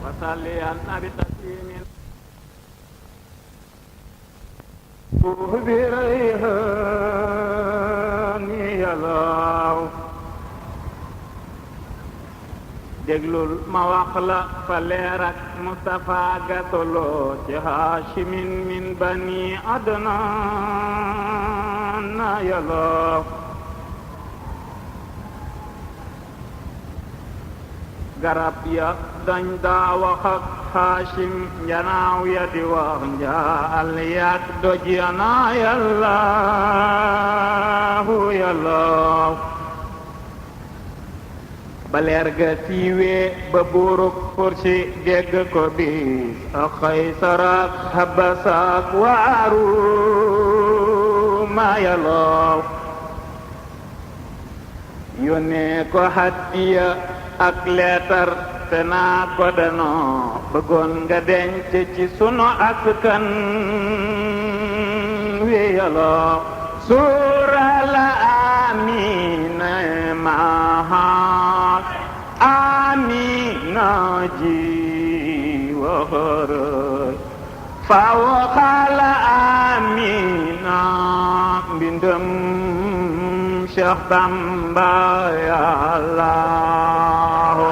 وصليا بتسليم بريهاني يا الله déglul ma wax la fa leer ak Mustafa gatoloo ci Haashimin min bani Adnaan ya Allah garab ya dañ daa wax ak Haashim njanaaw ya di wax njaal yak doj ya naa Yallaahu Yallaahu ba leer ga siiwee ba buuruk Fursi dégg ko bis ak Qaysar ak Habasa ak Waaruma Yallaahu yónnee ko hadiya ak leetar te naa ko danoo bëggoon nga denc ci sunu askan wi Yallaahu suura la Amina mahal Amina ji waxarëy fa waxala Amina mbindam Cheikh Bamba Yallaahu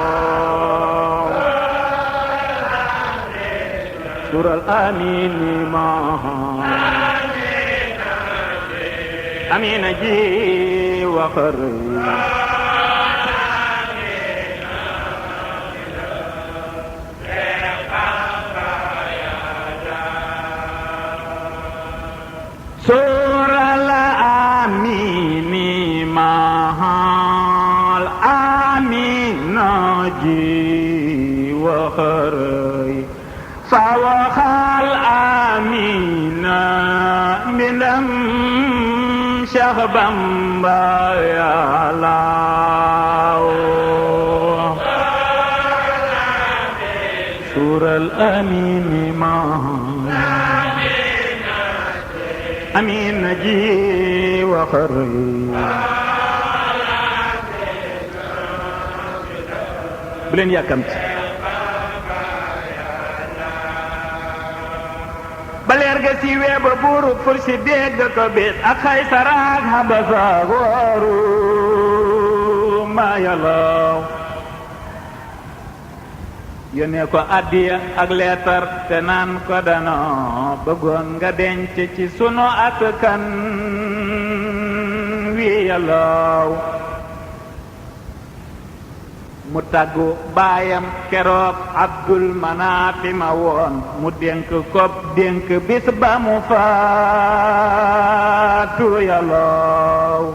sural Amini mahal Amina ji waxarëy sural Amini mahal Amina ji waxarëy fa waxal Amina mbindam Cheikh Bamba Yallaahu sural Amini mahal Amina ji waxarëy bu leen yàkkamti ba leer ga siiwee ba buuru Fursi dégg ko bis ak Qaysar ak Habasa ak Waaruma Yallaahu yónnee ko addiya ak leetar te naan ko danoo bëggoon nga denc ci sunu askan wi Yallaahu mu tàggu baayam keroog Abdul Manaafi ma woon mu dénk ko dénk bis ba mu faatu Yallaahu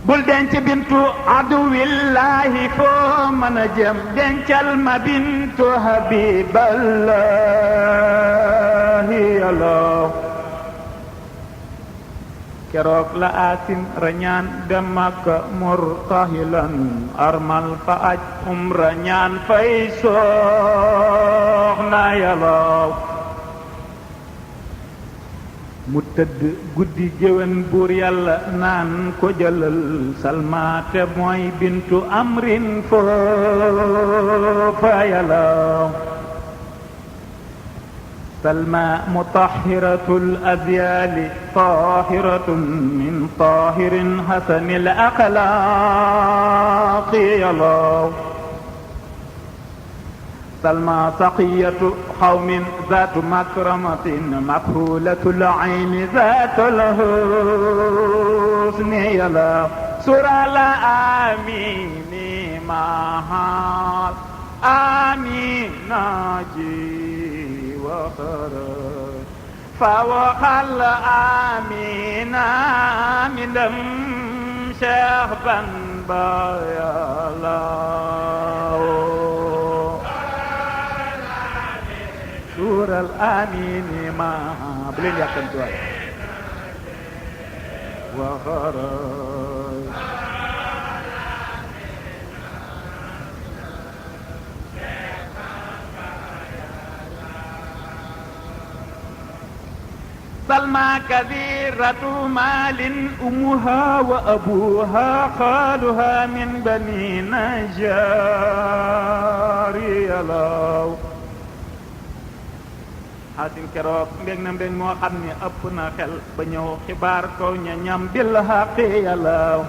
bul denc bintu aduwillahi foo mën a jëm dencal ma bintu habiballahi Yallaahu keroog la Asim rañaan dem Makka murtahilan armal fa aj rañaan fay soxna Yallaahu mu tëdd guddi jëwen buur Yàlla naan ko jëlal Salma te mooy bintu Amrin foofa Yallaahu Salma mutahhiratul azyali tahiratun min tahirin hasanil axlaaqi Yallaahu Salma saqiyatu qawmin zaatu makramatin makhulatul ayni zaatul husni Yallaahu sural Amini mahal Amina ji waxarëy fa waxal Amina mbindam Cheikh Bamba Yallaahu sural Amini mahal bu leen yàkkamti waay waxarëy سلمى كثيرة مال أمها وأبوها خالها من بني نجار yàllaw Xaasim keroog mbég na mbég moo xam ne ëpp na xel ba ñëw xibaar ko ña ñam bil xaqi yàllaw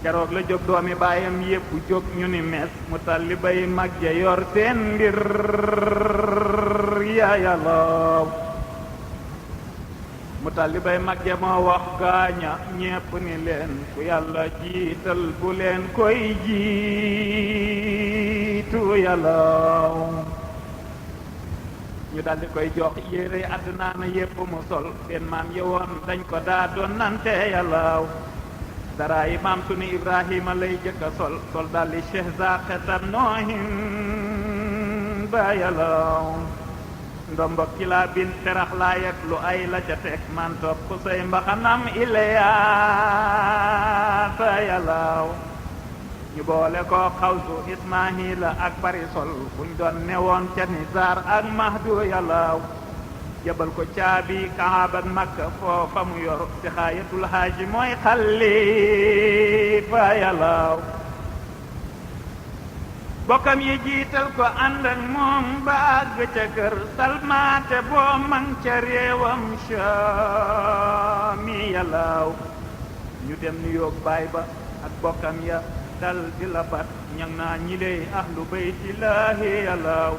keroog la jóg doomi baayam yépp jóg ñu ni mes mu talli bay mag ja yor seen mbir ya yàllaw mu talli bay mag ja moo wax gaaña ñépp ni leen ku yàlla jiital bu leen koy jiitu yàllaw ñu daldi koy jox yére àdduna na yépp mu sol seen maam yewoon dañ ko daa doon nante yàllaw dara yi maam sunu Ibrahima lay jëkka sol daldi Cheikh Zaqatam noohin ba yàllaw ndombo kila bin terax laayet lu ay la ca teg man topp ku say mbaxanam ileyaata yàllaw ñu boole ko xawsu Ismaahila ak Barisol buñ doon newoon ca Nizar ak Mahdu yàllaw jabal ko caabi Kaaba ak Makka foofa mu yor ci xaayatul haaji mooy xalifa yàllaw bokkam yi jiital ko ànd ak moom ba àgg ca kër salmaate boo man ca réewam Shaami yàllaw ñu dem nu yoog baay ba ak bokkam ya dal di labat ñang naa ñi lay ahlu baytillaahi yàllaw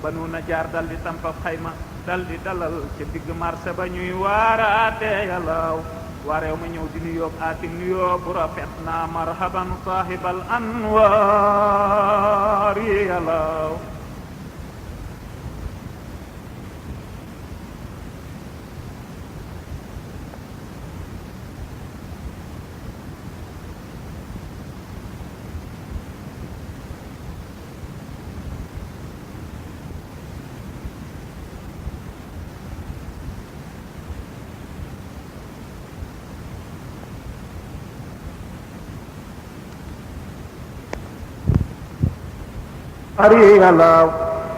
Banu Najaar dal di sampaf xayma dal di dalal ca digg marché ba ñuy waaraate yàllaw waareew ma ñëw di nuyoo Aasim nuyoo bu rafet naa marhaban saahibal anwaar yi yàllaw ari yàllaw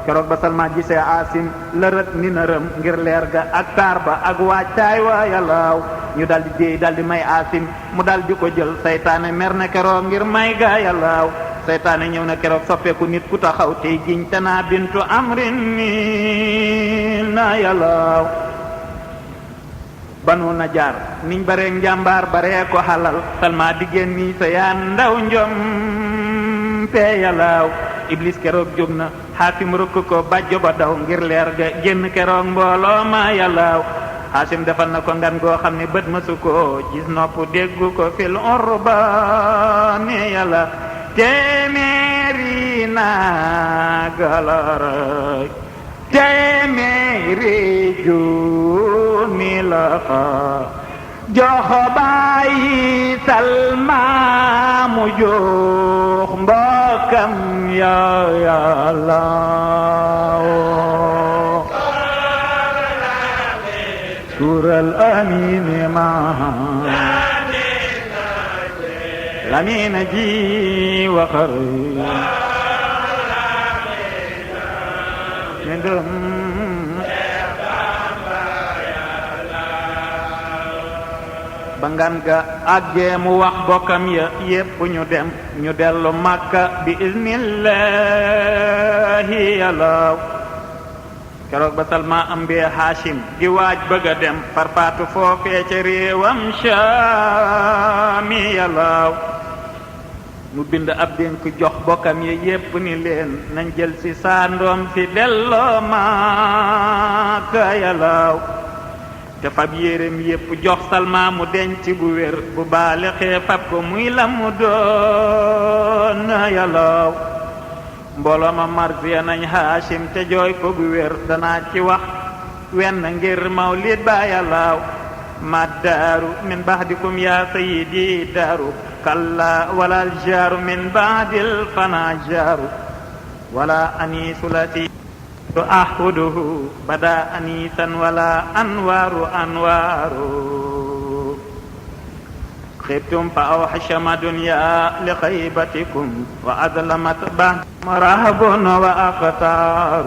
keroog ba Salma gisee Aasim lërët ni nërëm ngir leer ga ak taar ba ak waajtaay wa yàllaw ñu daldi déey daldi may Aasim mu daldi ko jël saytaane mer na keroog ngir may ga yàllaw saytaane ñëw na keroog soppeeku nit ku taxaw tey giñ Tana bintu Amrin ni na yàllaw Banu Najaar niñ baree njàmbaar baree ko xalal Salma diggéen nii sa yaa ndaw njom pe yàllaw Iblis keroog jóg na Xaasim rukk ko bàjjo ba daw ngir leer ga génn keroog mbooloo ma yàllaw Xaasim defal na ko ngan goo xam ne bët mësu ko gis nopp déggu ko fil urbaani yàlla téeméeri naagalaraj téeméeri junni la fa jox bàyyi Salma mu jox mbokkam ya yàllaw sural amini ma lamina ji waxar mendum ba ngan ga àggee mu wax bokkam ya yépp ñu dem ñu dellu Makka bi iznillahi yàllaw keroog ba Salma ambee Haashim di waaj bëgg a dem farfaatu foofee ca réewam Shaami yàllaw mu bind ab dénk jox bokkam ya yépp ni leen nañ jël si saa ndoom si delloo Makka yàllaw te fab yéreem yépp jox Salma mu denc bu wér bu baalixee fab ko muy la mu doon yàllaw mbooloo ma marsiya nañ Haashim te jooy ko bu wér danaa ci wax wenn ngir mawlid ba yàllaw ma daaru min baxdikum ya sayyidi daaru kalla wala aljaaru min baadil fana jaaru wala aniisu lati أحده بدا أنيسا ولا أنوار خبتم فأوحشم دنيا لخيبتكم وأظلمت بعد رهب وأقطار